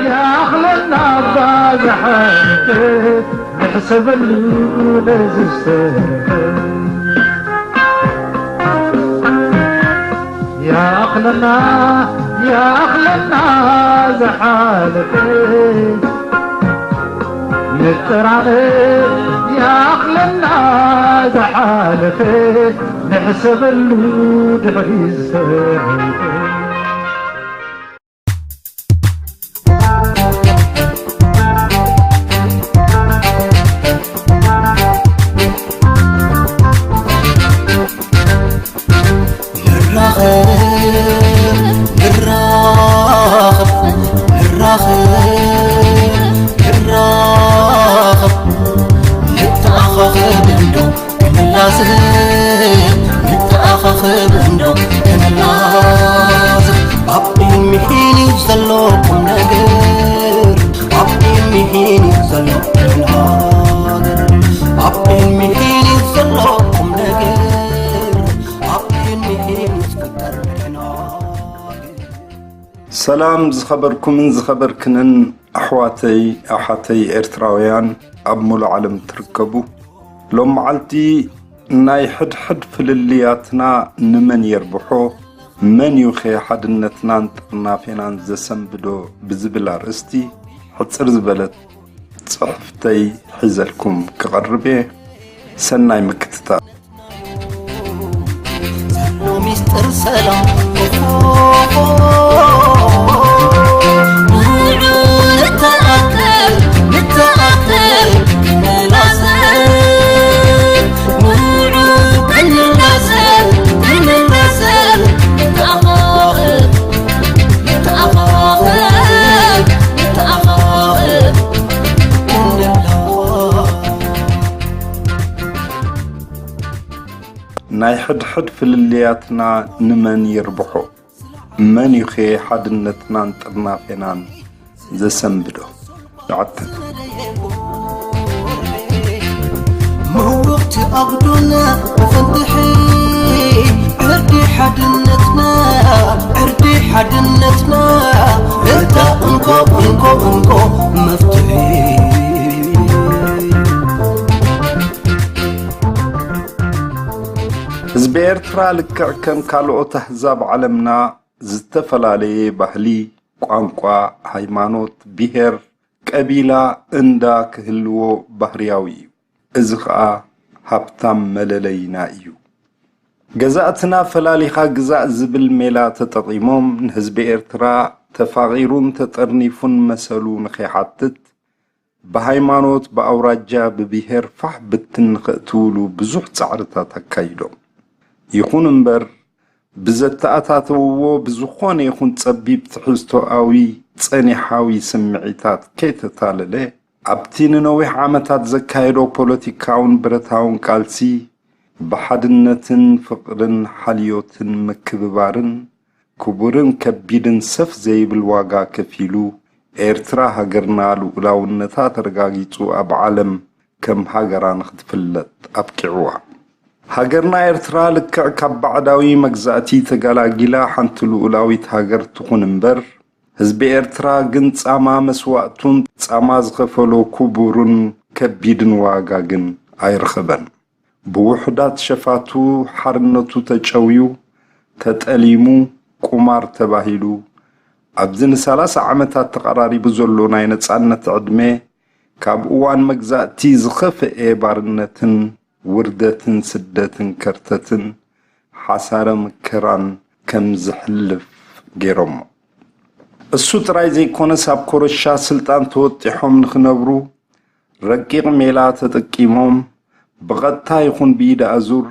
ይኣኽለና እባ ዝሓለፈ፣ ንሕሰበሉ ነዚ ዝተረፈ። ይኣኽለና፣ ይኣኽለና ዝሓለፈ፣ ንጠራነፍ። ይኣኽለና ዝሓለፈ፣ ንሕሰበሉ ድሕሪ ዝተረፈ። ንራኸብ፣ ንራኸብ፣ ንራኸብ፣ ንራኸብ፣ ንተኣኻኸብ እንዶ ክንላዘብ፣ ንተኣኻኸብ እንዶ ክንላዘብ። ኣብ ቅድሚሄን እዩ ዘሎ ቁም ነገር፣ ኣብ ቅድሚሄን እዩ ዘሎ ቁም ነገር፣ ኣብ ቅድሚሄን እዩ ዘሎ ቁም ነገር፣ ኣብ ቅድሚሄን እዩ ዝፍጠር ዕናገር። ሰላም ዝኸበርኩምን ዝኸበርክንን ኣሕዋተይ ኣሓተይ ኤርትራውያን ኣብ ሙሉእ ዓለም ትርከቡ፣ ሎም መዓልቲ ናይ ሕድሕድ ፍልልያትና ንመን የርብሖ፣ መን እዩ ኸ ሓድነትናን ጥርናፌናን ዘሰንብዶ ብዝብል ኣርእስቲ ሕጽር ዝበለት ጽሕፍተይ ሒዘልኩም ክቐርብ እየ። ሰናይ ምክትታል። ዘሎ ሚስጥር ሰላም ንዑ ንተኣከብ፣ ንተኣከብ፣ ክንላዘብ፣ ንዑ ክንላዘብ፣ ክንላዘብ፣ ንተኣኻኸብ፣ ንተኣኻኸብ፣ ንተኣኻኸብ፣ ክንላዘብ። ናይ ሕድሕድ ፍልልያትና ንመን የርብሖ? መን እዩ ኸ ሓድነትናን ጥርናፌናን ዘሰንብዶ? ይዓትን። ምውቕቲ ኣጉዶና መፈንትሒ፣ ዕርዲ ሓድነትና፣ ዕርዲ ሓድነትና፣ እታ እንኮ፣ እንኮ፣ እንኮ መፍትሒ። ህዝቢ ኤርትራ ልክዕ ከም ካልኦት ኣህዛብ ዓለምና ዝተፈላለየ ባህሊ፣ ቋንቋ፣ ሃይማኖት፣ ብሄር፣ ቀቢላ፣ እንዳ ክህልዎ ባህርያዊ እዩ። እዚ ኸኣ ሃብታም መለለይና እዩ። ገዛእትና ፈላሊኻ ግዛእ ዝብል ሜላ ተጠቒሞም ንህዝቢ ኤርትራ ተፋቒሩን ተጠርኒፉን መሰሉ ንኸይሓትት ብሃይማኖት፣ ብኣውራጃ፣ ብብሄር ፋሕ ብትን ንኸእትውሉ ብዙሕ ጻዕርታት ኣካይዶም። ይኹን እምበር፣ ብዘተኣታተውዎ ብዝኾነ ይኹን ጸቢብ ትሕዝቶኣዊ ጸኒሓዊ ስምዒታት ከይተታለለ፣ ኣብቲ ንነዊሕ ዓመታት ዘካየዶ ፖለቲካውን ብረታውን ቃልሲ፣ ብሓድነትን ፍቕርን ሓልዮትን ምክብባርን ክቡርን ከቢድን ሰፍ ዘይብል ዋጋ ከፊሉ፣ ኤርትራ ሃገርና ልኡላውነታ ተረጋጊጹ ኣብ ዓለም ከም ሃገራ ንኽትፍለጥ ኣብቂዕዋ። ሃገርና ኤርትራ ልክዕ ካብ ባዕዳዊ መግዛእቲ ተገላጊላ ሓንቲ ልኡላዊት ሃገር ትኹን እምበር፣ ህዝቢ ኤርትራ ግን ጻማ መስዋእቱን ጻማ ዝኸፈሎ ክቡርን ከቢድን ዋጋ ግን ኣይረኸበን። ብውሑዳት ሸፋቱ ሓርነቱ ተጨውዩ፣ ተጠሊሙ፣ ቁማር ተባሂሉ፣ ኣብዚ ንሰላሳ ዓመታት ተቐራሪቡ ዘሎ ናይ ነጻነት ዕድመ፣ ካብ እዋን መግዛእቲ ዝኸፍኤ ባርነትን ውርደትን ስደትን ከርተትን ሓሳረ መከራን ከም ዝሕልፍ ገይሮሞ። እሱ ጥራይ ዘይኮነስ፣ ኣብ ኮረሻ ስልጣን ተወጢሖም ንኽነብሩ ረቂቕ ሜላ ተጠቂሞም፣ ብቐጥታ ይኹን ብኢድ ኣዙር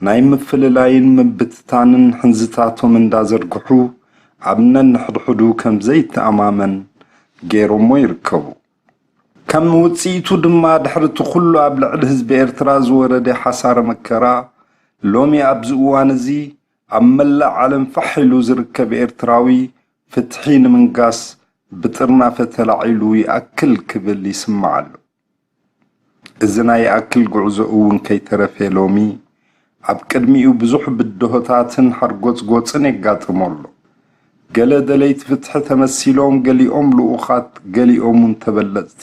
ናይ ምፍልላይን ምብትታንን ሕንዝታቶም እንዳዘርግሑ፣ ኣብ ነንሕድሕዱ ከም ዘይተኣማመን ገይሮሞ ይርከቡ። ከም ውጽኢቱ ድማ፣ ድሕሪ እቲ ኩሉ ኣብ ልዕሊ ህዝቢ ኤርትራ ዝወረደ ሓሳረ መከራ፣ ሎሚ ኣብዚ እዋን እዚ ኣብ መላእ ዓለም ፋሕ ኢሉ ዝርከብ ኤርትራዊ፣ ፍትሒ ንምንጋስ ብጥርናፈ ተላዒሉ ይኣክል ክብል ይስማዕ ኣሎ። እዚ ናይ ይኣክል ጉዕዞ እውን ከይተረፈ፣ ሎሚ ኣብ ቅድሚኡ ብዙሕ ብድሆታትን ሓርጎጽጎጽን የጋጥሞ ኣሎ። ገለ ደለይቲ ፍትሒ ተመሲሎም፣ ገሊኦም ልኡኻት፣ ገሊኦም እውን ተበለጽቲ፣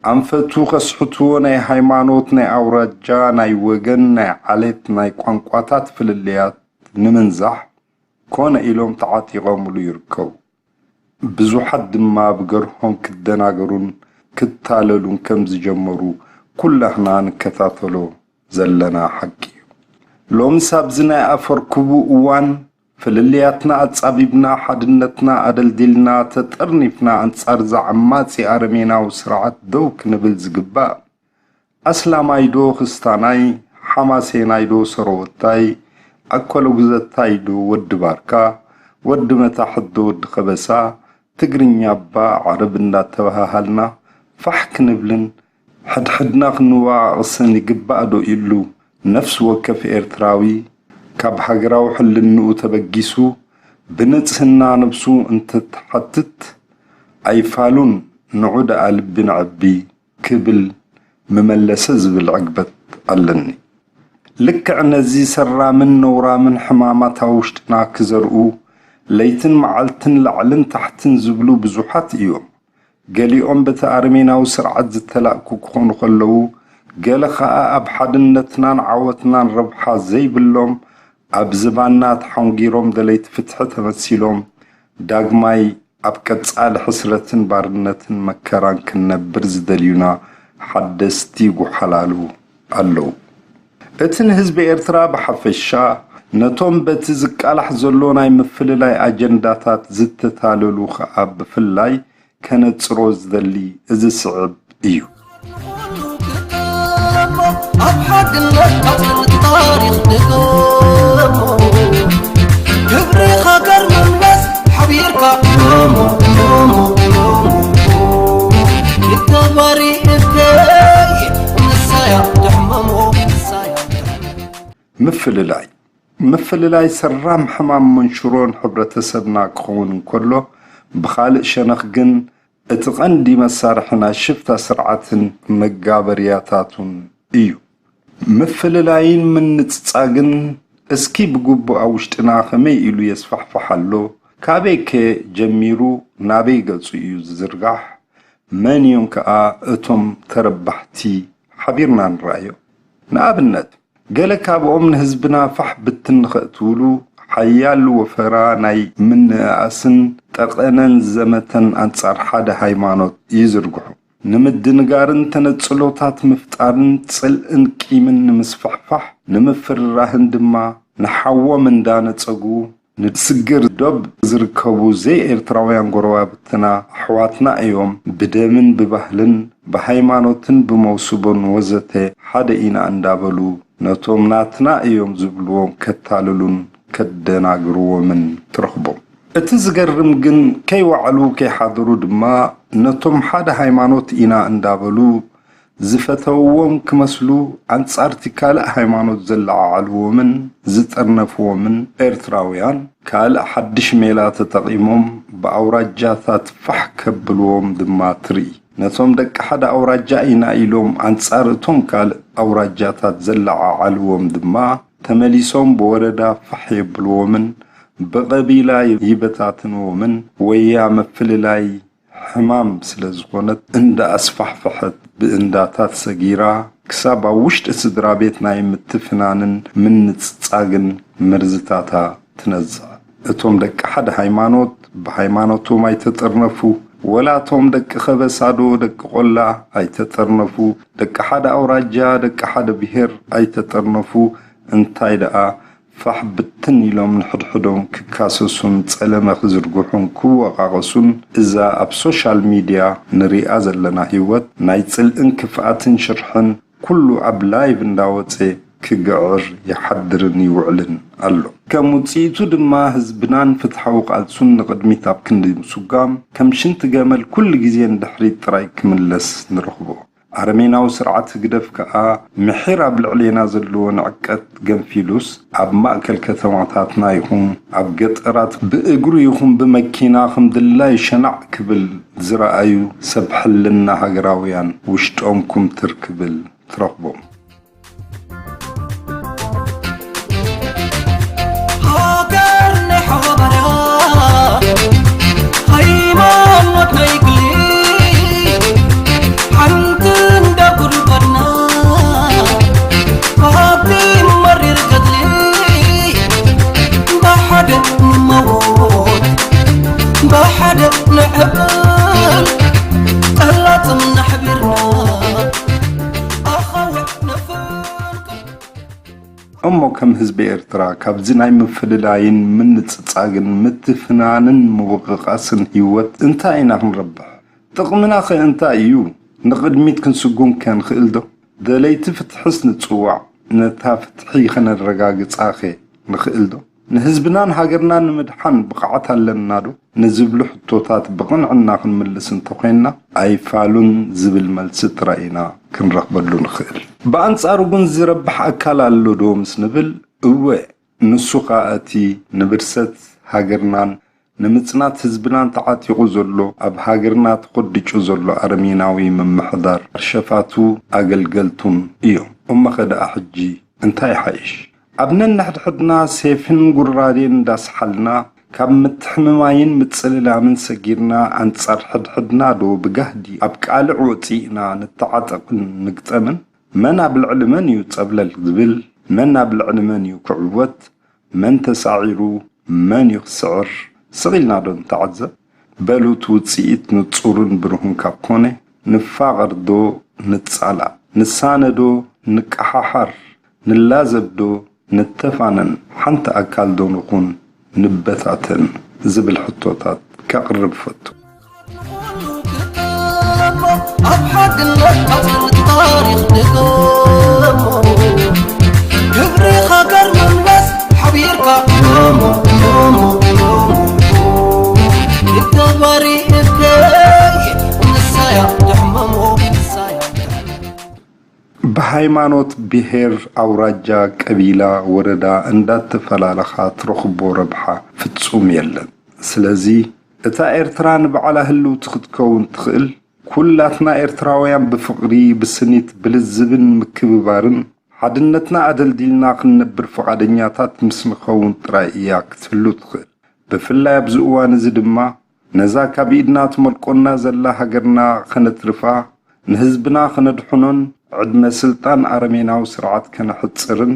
ኣንፈቱ ከስሕትዎ ናይ ሃይማኖት፣ ናይ ኣውራጃ፣ ናይ ወገን፣ ናይ ዓሌት፣ ናይ ቋንቋታት ፍልልያት ንምንዛሕ ኮነ ኢሎም ተዓጢቖምሉ ይርከቡ። ብዙሓት ድማ ብገርሆም ክደናገሩን ክታለሉን ከም ዝጀመሩ ኩላህና ንከታተሎ ዘለና ሓቂ እዩ። ሎምስ ኣብዚ ናይ ኣፈርክቡ እዋን ፍልልያትና ኣጻቢብና፣ ሓድነትና ኣደልዲልና፣ ተጠርኒፍና ኣንጻር እዛ ዓማጺ ኣረሜናዊ ስርዓት ደው ክንብል ዝግባእ ኣስላማይ ዶ ክስታናይ፣ ሓማሴናይ ዶ ሰረወታይ፣ ኣኮለጉዘታይ ዶ ወዲ ባርካ፣ ወዲ መታሕት ዶ ወዲ ከበሳ፣ ትግርኛ እባ ዓረብ እንዳተባሃሃልና ፋሕ ክንብልን ሕድሕድና ክንወቓቕስን ይግባእ ዶ ኢሉ ነፍሲ ወከፍ ኤርትራዊ ካብ ሃገራዊ ሕልንኡ ተበጊሱ ብንጽህና ነብሱ እንትትሓትት ኣይፋሉን ንዑ ደኣ ልቢ ነዕቢ ክብል ምመለሰ ዝብል ዕግበት ኣለኒ። ልክዕ ነዚ ሰራምን ነውራምን ሕማማት ኣብ ውሽጥና ክዘርኡ ለይትን መዓልትን ላዕልን ታሕትን ዝብሉ ብዙሓት እዮም። ገሊኦም በቲ ኣረሜናዊ ስርዓት ዝተላእኩ ክኾኑ ከለዉ፣ ገለ ኸኣ ኣብ ሓድነትናን ዓወትናን ረብሓ ዘይብሎም ኣብ ዝባና ተሓንጊሮም ደለይቲ ፍትሒ ተመሲሎም ዳግማይ ኣብ ቀጻሊ ሕስረትን ባርነትን መከራን ክንነብር ዝደልዩና ሓደስቲ ይጉሓላሉ ኣለዉ። እቲ ንህዝቢ ኤርትራ ብሓፈሻ፣ ነቶም በቲ ዝቃላሕ ዘሎ ናይ ምፍልላይ ኣጀንዳታት ዝተታለሉ ኸኣ ብፍላይ ከነጽሮ ዝደሊ እዚ ስዕብ እዩ። ኣብ ሓድነት ኣጽንት ታሪኽ ድገሞ፣ ክብሪ ሃገር ምምላስ ሓቢርካ ሎሞ፣ ሎሞ፣ ሎሞ። ይተባሪ እከይ ንሳያ ድሕመሞ፣ ንሳያ ድሕመሞ። ምፍልላይ ምፍልላይ ሰራም ሕማም መንሽሮን ሕብረተሰብና ክኸውን እንከሎ፣ ብኻልእ ሸነኽ ግን እቲ ቀንዲ መሳርሒ ናይ ሽፍታ ስርዓትን መጋበርያታቱን እዩ። ምፍልላይን ምንጽጻግን እስኪ ብግቡእ ኣብ ውሽጥና ከመይ ኢሉ የስፋሕፍሕ ኣሎ? ካበይከ ጀሚሩ ናበይ ገጹ እዩ ዝዝርጋሕ? መን እዮም ከኣ እቶም ተረባሕቲ? ሓቢርና ንረኣዮ። ንኣብነት፣ ገለ ካብኦም ንህዝብና ፋሕ ብትን ንኸእትውሉ ሓያል ወፈራ ናይ ምንእኣስን ጠቐነን ዘመተን ኣንጻር ሓደ ሃይማኖት ይዝርግሑ። ንምድንጋርን ተነጽሎታት ምፍጣርን ጽልእን ቂምን ንምስፍሕፋሕ ንምፍርራህን ድማ ንሓዎም እንዳነጸጉ ንስግር ዶብ ዝርከቡ ዘይኤርትራውያን ጎረባብትና ኣሕዋትና እዮም። ብደምን ብባህልን ብሃይማኖትን ብመውስቦን ወዘተ ሓደ ኢና እንዳበሉ ነቶም ናትና እዮም ዝብልዎም ከታልሉን ከደናግርዎምን ትረኽቦም። እቲ ዝገርም ግን ከይወዓሉ ከይሓደሩ ድማ ነቶም ሓደ ሃይማኖት ኢና እንዳበሉ ዝፈተውዎም ክመስሉ ኣንጻርቲ ካልእ ሃይማኖት ዘለዓዓልዎምን ዝጠርነፍዎምን ኤርትራውያን ካልእ ሓድሽ ሜላ ተጠቒሞም ብኣውራጃታት ፋሕ ከብልዎም ድማ ትርኢ። ነቶም ደቂ ሓደ ኣውራጃ ኢና ኢሎም ኣንጻር እቶም ካልእ ኣውራጃታት ዘለዓዓልዎም ድማ ተመሊሶም ብወረዳ ፋሕ የብልዎምን ብቐቢላ ይበታትንዎምን። ወያ ምፍልላይ ሕማም ስለ ዝኾነት እንዳ ኣስፋሕፈሐት ብእንዳታት ሰጊራ ክሳብ ኣብ ውሽጢ ስድራ ቤት ናይ ምትፍናንን ምንጽጻግን መርዝታታ ትነዝዕ። እቶም ደቂ ሓደ ሃይማኖት ብሃይማኖቶም ኣይተጠርነፉ፣ ወላ እቶም ደቂ ከበሳዶ ደቂ ቆላ ኣይተጠርነፉ፣ ደቂ ሓደ ኣውራጃ ደቂ ሓደ ብሄር ኣይተጠርነፉ፣ እንታይ ደኣ ፋሕ ብትን ኢሎም ንሕድሕዶም ክካሰሱን ጸለመ ክዝርግሑን ክወቓቐሱን እዛ ኣብ ሶሻል ሚድያ ንሪኣ ዘለና ህይወት ናይ ጽልእን ክፍኣትን ሽርሕን ኩሉ ኣብ ላይቭ እንዳወጸ ክግዕር ይሓድርን ይውዕልን ኣሎ። ከም ውጽኢቱ ድማ ህዝብናን ፍትሓዊ ቃልሱን ንቕድሚት ኣብ ክንዲ ምስጓም ከም ሽንቲ ገመል ኩሉ ግዜ ንድሕሪት ጥራይ ክምለስ ንረኽቦ። ኣረሜናዊ ስርዓት ህግደፍ ከኣ ምሒር ኣብ ልዕሌና ዘለዎ ንዕቀት ገንፊሉስ ኣብ ማእከል ከተማታትና ይኹን ኣብ ገጠራት ብእግሩ ይኹን ብመኪና ከም ድላዩ ሸናዕ ክብል ዝረኣዩ ሰብ ሕልና ሃገራውያን ውሽጦም ኩምትር ክብል ትረኽቦም። ሃገር ናይ ሓባርያ ብሓደ ንዕቅል፣ ጠላጽም ነሕቢርና፣ ኣኻውሕ ነፍንቅል። እሞ ከም ህዝቢ ኤርትራ ካብዚ ናይ ምፍልላይን ምንጽጻግን ምትፍናንን ምውቕቓስን ህይወት እንታይ ኢና ክንረብሕ? ጥቕምናኸ እንታይ እዩ? ንቕድሚት ክንስጉምከ ንኽእልዶ? ደለይቲ ፍትሕስ ንጽዋዕ፣ ነታ ፍትሒ ከነረጋግጻኸ ንኽእልዶ? ንህዝብናን ሃገርናን ንምድሓን ብቕዓት ኣለናዶ? ንዝብሉ ሕቶታት ብቕንዕና ክንምልስ እንተኾይንና፣ ኣይፋሉን ዝብል መልሲ ጥራይ ኢና ክንረኽበሉ ንኽእል። ብኣንጻሩ ግን ዝረብሕ ኣካል ኣሎ ዶ ምስ ንብል፣ እወ፣ ንሱ ኸኣ እቲ ንብርሰት ሃገርናን ንምጽናት ህዝብናን ተዓጢቑ ዘሎ፣ ኣብ ሃገርና ተኾዲጩ ዘሎ ኣረሜናዊ ምምሕዳር ሸፋቱ ኣገልገልቱን እዮም። እሞኸ ደኣ ሕጂ እንታይ ይሓይሽ? ኣብ ነንሕድሕድና ሴፍን ጉራዴን እንዳስሓልና፣ ካብ ምትሕምማይን ምጽልላምን ሰጊርና፣ ኣንጻር ሕድሕድና ዶ ብጋህዲ ኣብ ቃልዕ ወጺእና ንተዓጠቕን ንግጠምን? መን ኣብ ልዕሊ መን እዩ ጸብለል ዝብል? መን ኣብ ልዕሊ መን እዩ ክዕወት? መን ተሳዒሩ? መን እዩ ክስዕር? ስቕ ኢልና ዶ ንተዓዘብ? በሉ፣ እቲ ውጽኢት ንጹርን ብሩህን ካብ ኮነ፣ ንፋቐር ዶ ንጻላእ? ንሳነ ዶ ንቀሓሓር? ንላዘብ ዶ ንተፋነን? ሓንቲ ኣካል ዶ ንኹን ንበታተን? ዝብል ሕቶታት ከቕርብ እፈቱ። ኣብ ሓድነት ታሪኽ ንገሞ፣ ክብሪ ሃገር ምምላስ ሓቢርካ ሎሞ፣ ሎሞ፣ ሎሞ። ይተባሪ እከይ ንሳያ ትሕመሞ፣ ንሳያ ትሕመሞ። ብሃይማኖት፣ ብሄር፣ ኣውራጃ፣ ቀቢላ፣ ወረዳ እንዳተፈላለኻ ትረኽቦ ረብሓ ፍጹም የለን። ስለዚ እታ ኤርትራ ንባዕላ ህልውቲ ክትከውን ትኽእል፣ ኩላትና ኤርትራውያን ብፍቕሪ፣ ብስኒት፣ ብልዝብን ምክብባርን ሓድነትና ኣደልዲልና ክንነብር ፍቓደኛታት ምስ ንኸውን ጥራይ እያ ክትህሉ ትኽእል። ብፍላይ ኣብዚ እዋን እዚ ድማ ነዛ ካብ ኢድና ትመልቆና ዘላ ሃገርና ከነትርፋ፣ ንህዝብና ከነድሕኖን ዕድመ ስልጣን ኣረሜናዊ ስርዓት ከነሕጽርን፣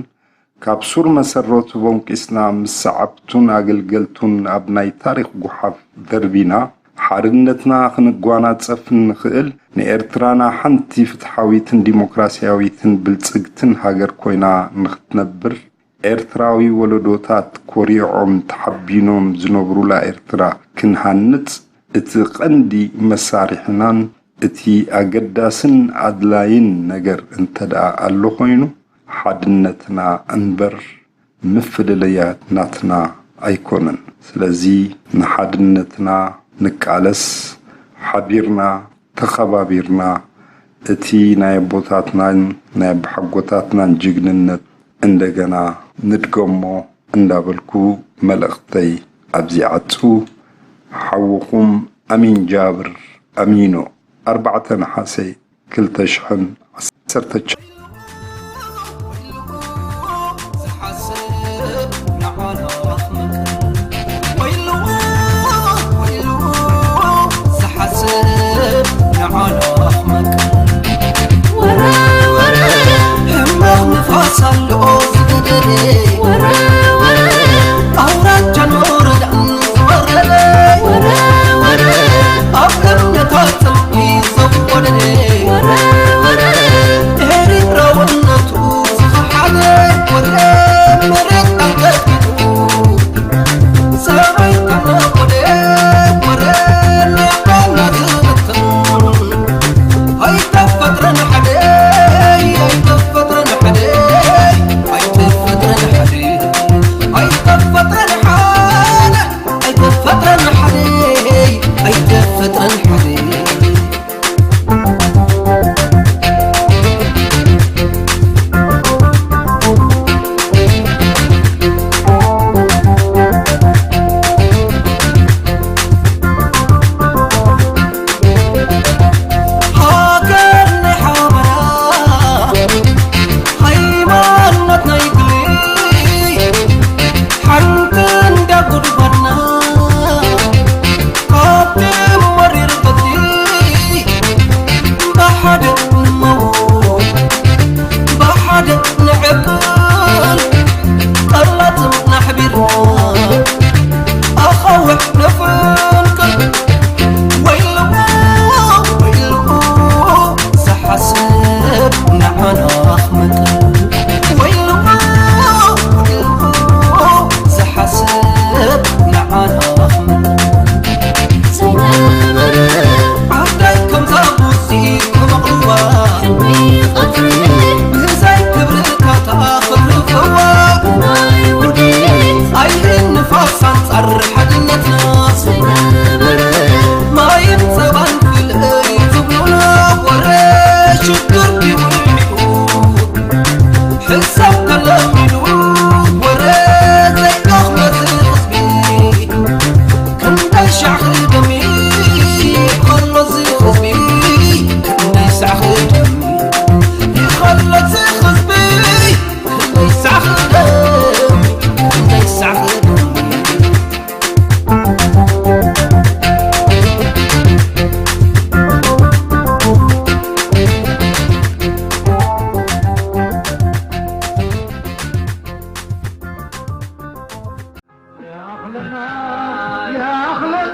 ካብ ሱር መሰረቱ ቦንቂስና ምስ ሰዓብቱን ኣገልገልቱን ኣብ ናይ ታሪኽ ጉሓፍ ደርቢና፣ ሓርነትና ክንጓናጸፍ እንኽእል፣ ንኤርትራና ሓንቲ ፍትሓዊትን ዲሞክራስያዊትን ብልጽግትን ሃገር ኮይና ንኽትነብር፣ ኤርትራዊ ወለዶታት ኮሪዖም ተሓቢኖም ዝነብሩላ ኤርትራ ክንሃንጽ፣ እቲ ቀንዲ መሳርሕናን እቲ ኣገዳስን ኣድላይን ነገር እንተደኣ ኣሎ ኮይኑ፣ ሓድነትና እምበር ምፍልልያት ናትና ኣይኮነን። ስለዚ ንሓድነትና ንቃለስ፣ ሓቢርና፣ ተኸባቢርና፣ እቲ ናይ ኣቦታትናን ናይ ኣቦሓጎታትናን ጅግንነት እንደገና ንድገሞ እንዳበልኩ መልእኽተይ ኣብዚ ይዓጹ። ሓውኹም ኣሚን ጃብር ኣሚኖ፣ ኣርባዕተ ነሓሰ ክልተ ሽሕን ዓሰርተ ትሽዓን።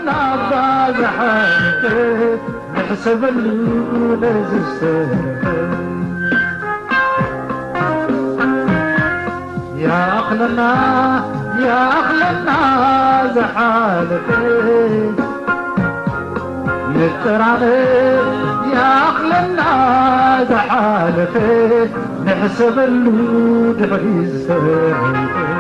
ናባ ዝሓለፈ ንሕሰበሉ ነዚ ዝተረፈ። ይኣኽለና፣ ይኣኽለና ዝሓለፈ፣ ንጠራነፍ ይኣኽለና ዝሓለፈ፣ ንሕሰበሉ ድሕሪ ዝተረፈ።